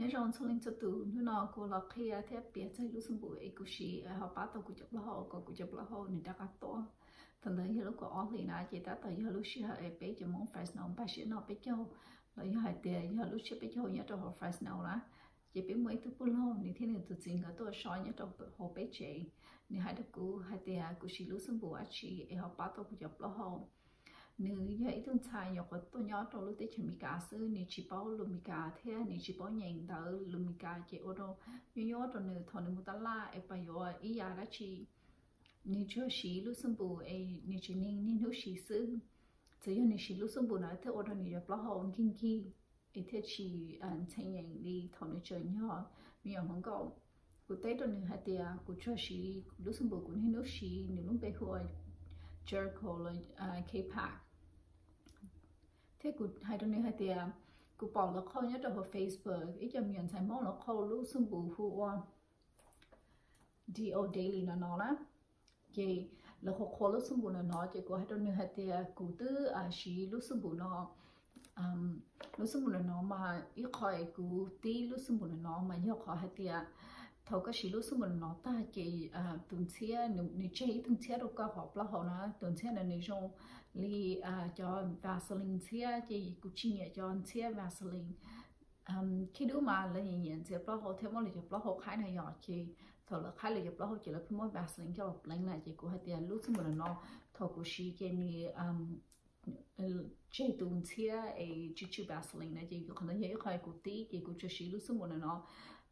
Nyob zoo txhua leej txhua tus, hnub no kuv los qhia thiab piav txog lub xab npum es kuv siv ho pab tau kuv cov plaub hau kom kuv cov plaub hau nws rov qab tuaj. Thaum ntawd yog lub kaum ob hlis na, ces tab tom yog lub sij hawm es peb cov Hmoob Fresno npaj siab noj peb caug, los yog hais tias yog lub tsiab peb caug nyob rau hauv Fresno na. Ces peb muaj ib tug pug laug, nws thiab nws tus txiv nkawd tuaj so nyob rau hauv peb tsev. Nws hais rau kuv hais tias kuv siv lub xab npum dab tsi es ho pab tau kuv cov plaub hau. Nws yog ib tug ntxhais nyuam qhuav tuaj nyob rau lub teb chaws Amelikas xwb, nws tsis paub lus Amelikas thiab nws tsis paub nyeem ntawv lus Amelikas, ces ua rau nyuaj nyuaj rau nws thaum nws mus tab laj es pab yuav ib yam dab tsi. Nws tsuas siv lub xab npum es nws tsev neeg niaj hnub siv xwb. Txawm yog nws siv lub xab npum na thiaj ua rau nws cov plaub hau nkig nkig es thiaj tsis ntxhee nyeem li thaum nws tseem yog me nyuam hluas nkauj. Kuv teb rau nws hais tias kuv tsuas siv lub xab npum kuv niaj hnub siv, nws lub npe hu ua Jericho los K-Pack. Thiab kuv hais rau nws hais tias kuv pom lawv qhau nyob rau hauv Facebook, ib co me nyuam ntxhais Hmoob lawv qhau lub xab npum hu ua D O Daily no no na. Ces lawv qhuas qhuas lub xab npum no no, ces kuv hais rau nws hais tias kuv twb siv lub xab npum no. Lub xab npum no no mas ib qho es kuv tib lub xab npum no no mas yog qhov hais tias thaum koj siv lub xab npum no no tag ces tus ntxhiab, nws tseg ib tug ntxhiab rau koj hauv plaub hau na, tus ntxhiab no nws zoo li cov Vaseline ntxhiab, ces kuv tsis nyiam cov ntxhiab Vaseline. Khib dub mas lawv nyiam nyiam ntxias plaub hau thiab muab lawv cov plaub hau qhaib na yom, ces thaum lawv qhaib lawv cov plaub hau ces lawv pheej muab Vaseline coj los pleev na, ces kuv hais tias lub xab npum no no thaum kuv siv ces nws tseg tus ntxhiab es tsw tsw Vaseline na, ces qhov ntawd yog ib qho kuv tib, ces kuv tsuas siv lub xab npum no no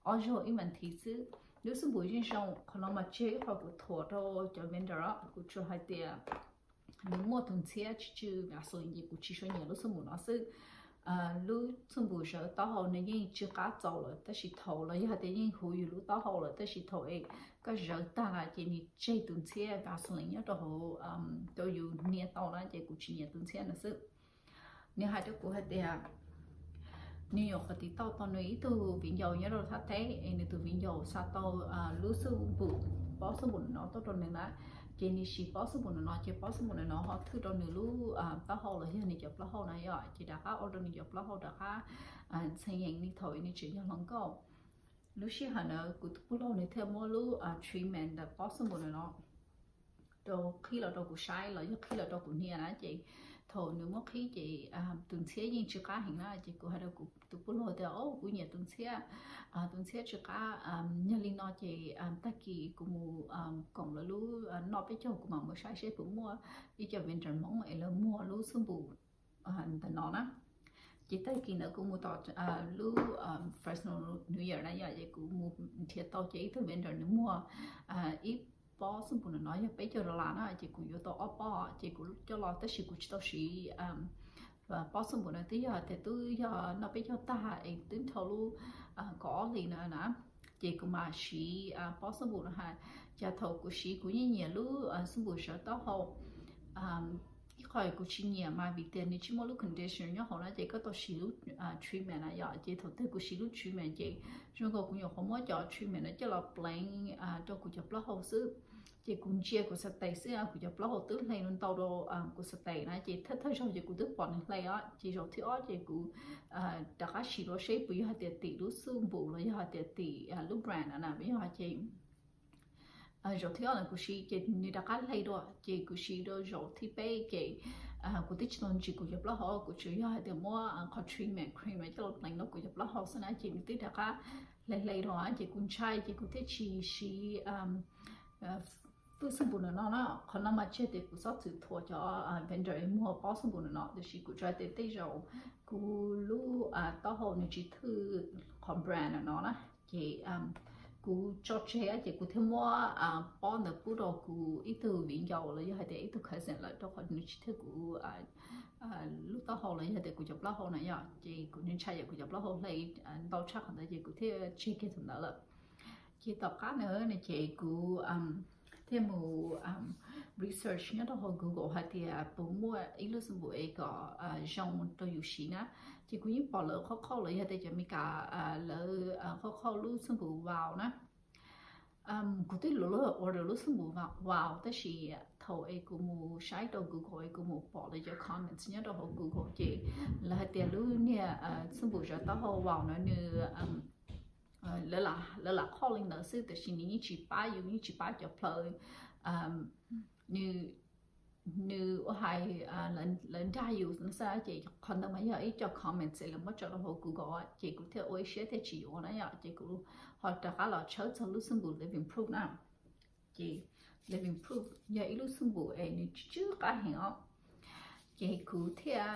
ob zaug ib mas thiv xwb. Lub xab npum yeej zoo, qhov no mas tsis yog ib qho kuv thuam rau cov vendor, kuv tsuas hais tias nws muaj tus ntxhiab tsw tsw Vaseline ces kuv tsis suav nyiam lub xab npum no xwb. Lub xab npum zawv taub hau nws yeej tsw qab txaus lawm, tab sis thaum los yog hais tias yeej huv yus lub taub hau lawm, tab sis thaum es koj zawv tag lawm ces nws tseg tus ntxhiab Vaseline nyob rau hauv rau yus hnia tau na, ces kuv tsis nyiam tus ntxhiab no xwb. Nws hais rau kuv hais tias nws nyuam qhuav tiv tauj tau nws ib tug viv ncaus nyob rau Thaib teb es nws tus viv ncaus xa tau lub xab npum, pob xab npum no tuaj rau nws na. Ces nws siv pob xab npum no no, ces pob xab npum no no ho thwj rau nws lub taub hau los yog nws cov plaub hau na yom, ces rov qab ua rau nws cov plaub hau rov qab ntxhee yees li thaum nws tseem yog hluas nkauj. Lub sij hawm ntawd kuv tus pug laug nws thiaj muab lub treatment ntawm pob xab npum no no rau qhib los rau kuv saib los yog qhib los rau kuv hnia na, ces thaum nws muab qhib ces tus ntxhiab yeej tsw qab heev na, ces kuv hais rau kuv tus pug laug tias, o, kuv nyiam tus ntxhiab, tus ntxhiab tsw qab, yog li no ces tag kis kuv mus koom lawv lub noj peb caug kuv mam mus saib seb puas muaj ib co vendor Hmoob es lawv muag lub xab npum ntawm no na. Ces tag kis ntawd kuv mus tom lub Fresno New Year na yom, ces kuv mus nrhiav tau ces ib tug vendor nws muag ib pob xab npum no no yog peb caug dollar na, ces kuv yuav tau ob pob ces kuv coj los tab sis kuv tsis tau siv pob xab npum no, twb yog tias twb yog noj peb caug tag es twb dhau lub kaum ob hlis no na, ces kuv mam siv pob xab npum no ha. Ces thaum kuv siv kuv yeej nyiam lub xab npum zawv taub hau. Ib qho kuv tsis nyiam mas vim tias nws tsis muaj lub conditioner nyob hauv na, ces koj tau siv lub treatment na yom, ces thaum twg kuv siv lub treatment ces zoo nkaus kuv nyuam qhuav muab cov treatment no coj los pleev rau kuv cov plaub hau xwb. Ces kuv ntsia kuv sartay xwb, kuv cov plaub hau twb hle ntau rau kuv sartay na, ces thawj thawj zaug ces kuv twb pom nws hle os, ces zaum thib ob ces kuv rov qab siv dua seb puas yog hais tias tim lub xab npum los yog hais tias tim lub brand na, yog ces zaum thib ob na kuv siv ces nws rov qab hle dua, ces kuv siv dua zaum thib peb ces kuv twb tsis tau ntsis kuv cov plaub hau, kuv tsuas yog hais tias muab qhov treatment cream coj los pleev rau kuv cov plaub hau xwb na, ces nws twb rov qab hle hle dua, ces kuv ntshai ces kuv thiaj tsis siv lub xab npum no no na. Qhov no mas tsis yog tias kuv txhob txwm thuam cov vendor muag pob xab npum no no, tiam sis kuv tsuas hais tias tej zaum kuv lub taub hau nws tsis thwj qhov brand no no na, ces kuv tso tseg ces kuv thiaj muab pob ntawd pub rau kuv ib tug viv ncaus los yog hais tias ib tug cousin lawm, rau qhov nws tsis thwj kuv lub taub hau los yog tias kuv cov plaub hau na yom, ces kuv ntshai yam kuv cov plaub hau hle ntau tshaj qhov ntawd ces kuv thiaj tseg kiag thaum ntawd lawm. Ces tom qab ntawd no ces kuv thiaj mus research nyob rau hauv Google hais tias puas muaj ib lub xab npum es kom zoo rau yus siv na. Ces kuv yeej pom lawv qhauj qhauj los yog tias cov Amelikas lawv qhauj qhauj lub xab npum Wow na. Kuv twb los order lub xab npum Wow, tab sis thaum es kuv mus saib rau Google es kuv mus pom lawv cov comments nyob rau hauv Google ces lawv hais tias lub niag xab npum zawv taub hau Wow no nws lawv lam qhoj li ntawd xwb, tiam sis nws yeej tsis pab yus, yeej tsis pab cov plhaws. Nws, nws ua hais lawv dag yus xwb, ces qhov ntawd mas yog ib co comments es lawv muab tso rau hauv Google, ces kuv thiaj ua ib siab thiaj tsis yuav na yom, ces kuv ho rov qab los tshawb txog lub xab npum Living Proof na. Ces Living Proof yog ib lub xab npum es nws tsw tsw qab heev os. Ces kuv thiaj,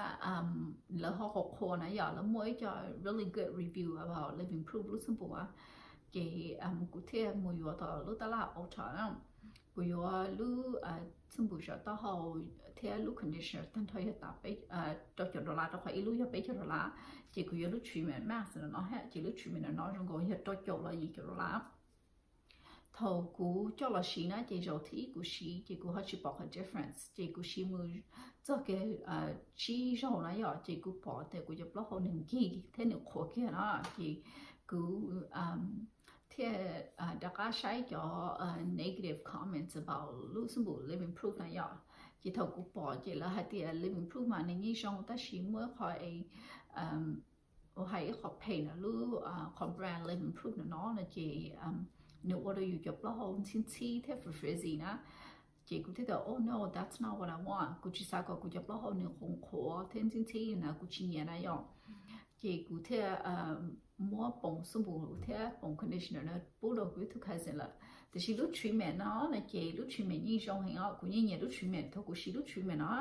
lawv ho qhuas qhuas na yom, lawv muaj ib co really good review about Living Proof lub xab npum. Ces kuv thiaj mus yuav tau lub tab laj Ulta na. Kuv yuav lub xab npum zaum taub hau thiab lub conditioner tag nrho yog tas rau caum dollar, rau qhov ib lub yog peb caug dollar. Ces kuv yuav lub treatment mask no no, ces lub treatment no no zoo nkaus yog rau caum los yim caum dollar. Thaum kuv coj los siv na ces zaum thib ib kuv siv ces kuv ho tsis pom qhov difference, ces kuv siv mus txog kiag tsib zaug na yom, ces kuv pom tias kuv cov plaub hau nws nkig thiab nws qhuav kiag na. Ces kuv thiaj rov qab saib cov negative comments about lub xab npum Living Proof na yom. Ces thaum kuv pom ces lawv hais tias Living Proof mas nws yeej zoo tab sis muaj ib qho es ua hais ib qho phem na, lub qhov brand Living Proof no no no ces nws ua rau yus cov plaub hau ntxhib ntxhib thiab frizzy na. Ces kuv thiaj tias, oh no, that's not what I want. Kuv tsis xav kom kuv cov plaub hau nws qhuav qhuav thiab ntxhib ntxhib na, kuv tsis nyiam na yom. Ces kuv thiaj muab poom xab npum thiab poom conditioner no pub rau kuv ib tug cousin lawm. Tiam sis lub treatment no no ces lub treatment yeej zoo heev os, kuv yeej nyiam lub treatment thaum kuv siv lub treatment no.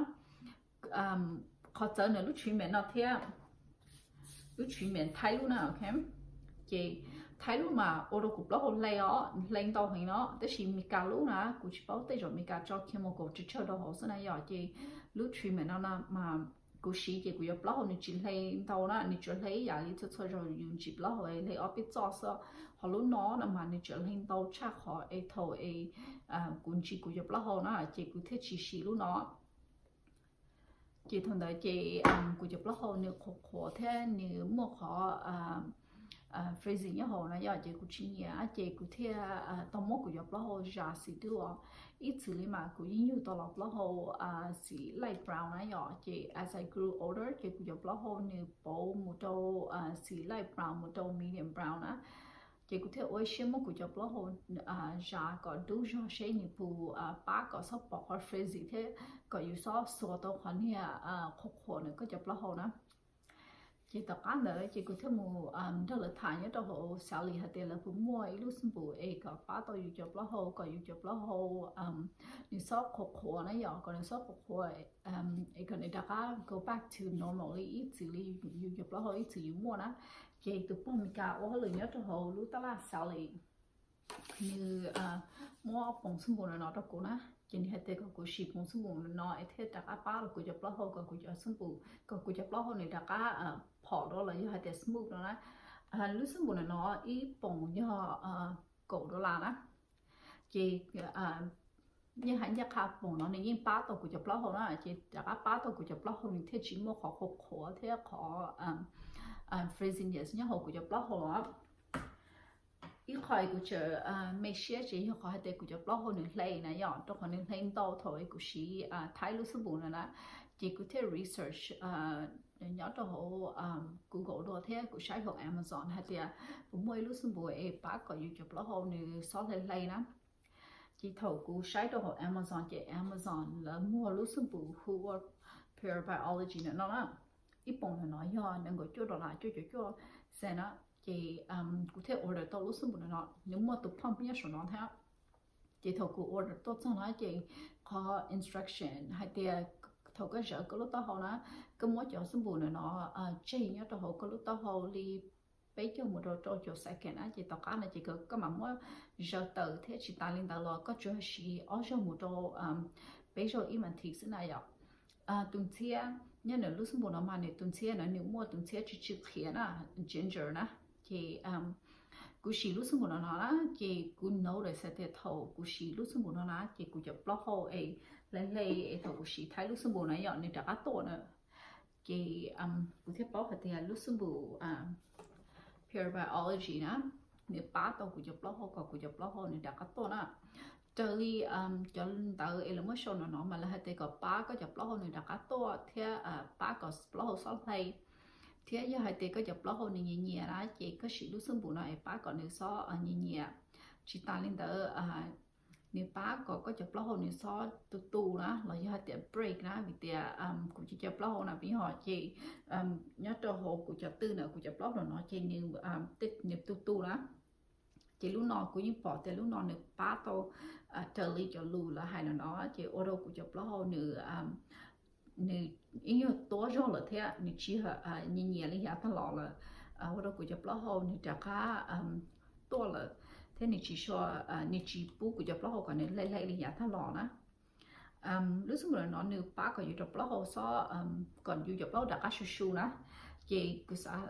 Qhov txawv ntawm lub treatment no thiab lub treatment Thaib lub na, ok. Ces Thaib lub mas ua rau kuv plaub hau hle os, hle ntau heev no, tab sis Mes Kas lub na kuv tsis paub, tej zaum Mes Kas tso chemical tsawg tsawg rau hauv xwb na yom. Ces lub treatment no no mas kuv siv ces kuv cov plaub hau nws tsis hle ntau na, nws tsuas hle ib yam li txhua txhua zaus yus ntsim plaub hau hle ob peb txoj xwb. Ho lub no no mas nws tsuas hle ntau tshaj qhov es thaum es kuv ntsim kuv cov plaub hau na, ces kuv thiaj tsis siv lub no. Ces thaum ntawd ces kuv cov plaub hau nws qhuav qhuav thiab nws muaj qhov frizzy nyob hauv na yom, ces kuv tsis nyiam ces kuv thiaj tau muab kuv cov plaub hau zas xim dub. Ib txwm li mas kuv yeej yug tau los plaub hau xim light brown na yom, ces as I grew older ces kuv cov plaub hau nws pauv mus rau xim light brown mus rau medium brown na. Ces kuv thiaj ua ib siab muab kuv cov plaub hau zas kom dub zog seb nws puas pab kom txhob pom qhov frizzy thiab kom yus txhob xuas tau qhov niag qhuav qhuav ntawm koj cov plaub hau na. Ces tom qab ntawd ces kuv thiaj mus nrog lawv tham nyob rau hauv Sally hais tias lawv puas muaj ib lub xab npum es kom pab tau yus cov plaub hau, kom yus cov plaub hau nws txhob qhuav qhuav na yom, kom nws txhob qhuav qhuav es kom nws rov qab go back to normal li ib txwm li yus cov plaub hau ib txwm yus muaj na. Ces tus pog Mes Kas ua hauj lwm nyob rau hauv lub tab laj Sally, nws muab poom xab npum no no rau kuv na. Ces nws hais tias kom kuv siv poom xab npum no no es thiaj rov qab pab rau kuv cov plaub hau, kom kuv cov xab npum, kom kuv cov plaub hau nws rov qab phom dua los yog hais tias smooth no na. Lub xab npum no no ib poom yog kaum dollar na. Ces yeej hais ncaj qha poom no nws yeej pab tau kuv cov plaub hau na, ces rov qab pab tau kuv cov plaub hau nws thiaj tsis muaj qhov qhuav qhuav thiab qhov frizziness nyob hauv kuv cov plaub hau los. Ib qho es kuv tseem me siab ces yog qhov hais tias kuv cov plaub hau nws hle na yom, rau qhov nws hle ntau thaum es kuv siv Thaib lub xab npum no na. Ces kuv thiaj research nyob rau hauv Google dua thiab kuv saib hauv Amazon hais tias puas muaj ib lub xab npum es pab kom yus cov plaub hau nws txhob hle hle na. Ces thaum kuv saib rau hauv Amazon ces Amazon lawv muag lub xab npum hu ua Pure Biology no no na. Ib poom no no yog nees nkaum cuaj dollar, cuaj caum cuaj cent na. Ces kuv thiaj order tau lub xab npum no no, nws muaj tus pump nyob saum no thiab. Ces thaum kuv order tuaj txog na ces qhov instruction hais tias thaum koj zawv koj lub taub hau na, koj muab cov xab npum no no tseg nyob rau hauv koj lub taub hau li peb caug mus rau rau caum second na, ces tom qab no ces koj mam muab zaws tawm thiab. Tsis tas li ntawd los koj tsuas siv ob zaug mus rau peb zaug ib mas thim xwb na yom. Tus ntxhiab nyob nws lub xab npum no mas nws tus ntxhiab no nws muaj tus ntxhiab tsw tsw qhiav na, ginger na. Ces kuv siv lub xab npum no no na, ces kuv notice hais tias thaum kuv siv lub xab npum no na ces kuv cov plaub hau es hle hle es thaum kuv siv Thaib lub xab npum na yom nws rov qab tuaj na. Ces kuv thiaj paub hais tias lub xab npum Pure Biology na nws pab tau kuv cov plaub hau kom kuv cov plaub hau nws rov qab tuaj na. Raws li cov ntawv es lawv muab show no no mas lawv hais tias kom pab koj cov plaub hau nws rov qab tuaj thiab pab kom plaub hau txhob hle. Thiab yog hais tias koj cov plaub hau nws nyias nyias na, ces koj siv lub xub npum no es pab kom nws xob nyias nyias. Tsis tas li ntawd, nws pab kom koj cov plaub hau nws xob tu tu na, los yog hais tias break na, vim tias kuv cov plaub hau na peb ho ces nyob rau hauv kuv cov tw na, kuv cov plaub hau no ces nws tu tu na. Ces lub no kuv yeej pom tias lub no nws pab tau raws li cov lus lawv hais no no, ces ua rau kuv cov plaub hau nws nws ib nyuag tuab zog lawm thiab nws tsis nyias nyias li yav tag los lawm. Ua rau kuv cov plaub hau nws rov qab tuaj lawm, thiab nws tsis sua, nws tsis pub kuv cov plaub hau kom nws hle hle li yav tag los na. Lub xub npum no nws pab kom yus cov plaub hau xob, kom yus cov plaub hau rov qab su su na. Ces kuv xav,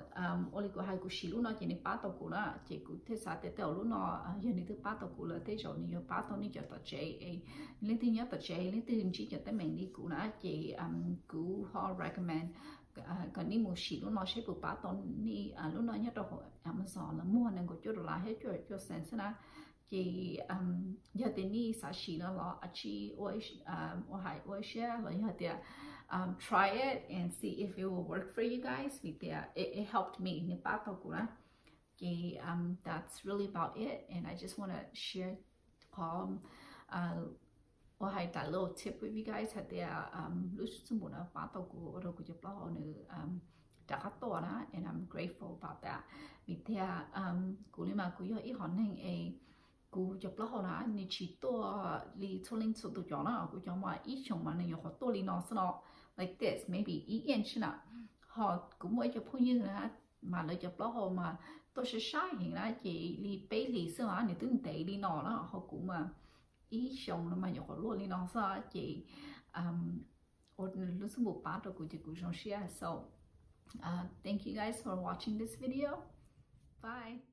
ua li kuv hais kuv siv lub no ces nws pab tau kuv na, ces kuv thiaj xav tias tej zaum lub no yog nws twb pab tau kuv lawm tej zaum nws yuav pab tau nej cov tom tsev, leej twg nyob tom tsev leej twg ntsib cov teeb meem li kuv na, ces kuv ho recommend kom nej mus siv lub no seb puas pab tau nej. Lub no nyob rau hauv Amazon lawv muag nees nkaum cuaj dollar thiab cuaj cuaj cent xwb na. Ces yog tias nej xav siv no los a tsi ua hais ua siab los yog tias try it and see if it will work for you guys, vim tias it helped me, nws pab tau kuv na. Ces that's really about it and I just want to share qhov ua hais that little tip with you guys hais tias lub xub npum no pab tau kuv ua rau kuv cov plaub hau nws rov qab tuaj na, and I'm grateful about that. Vim tias kuv li mas kuv yog ib hom neeg es kuv cov plaub hau na nws tsis tuaj li txhua leej txhua tus cov na, kuv cov mas ib xyoos mas nws nyuam qhuav tuaj li no xwb no, like this, maybe ib inch na. Ho kuv muaj ib co phooj ywg na, mas lawv cov plaub hau mas tuaj sab sab heev na, ces li peb hlis xwb mas nws twb ntev li no na, ho kuv mas ib xyoos no mas nyuam qhuav luaj li no xwb, ces ua lub xub npum pab rau kuv ces kuv zoo siab. So thank you guys for watching this video. Bye.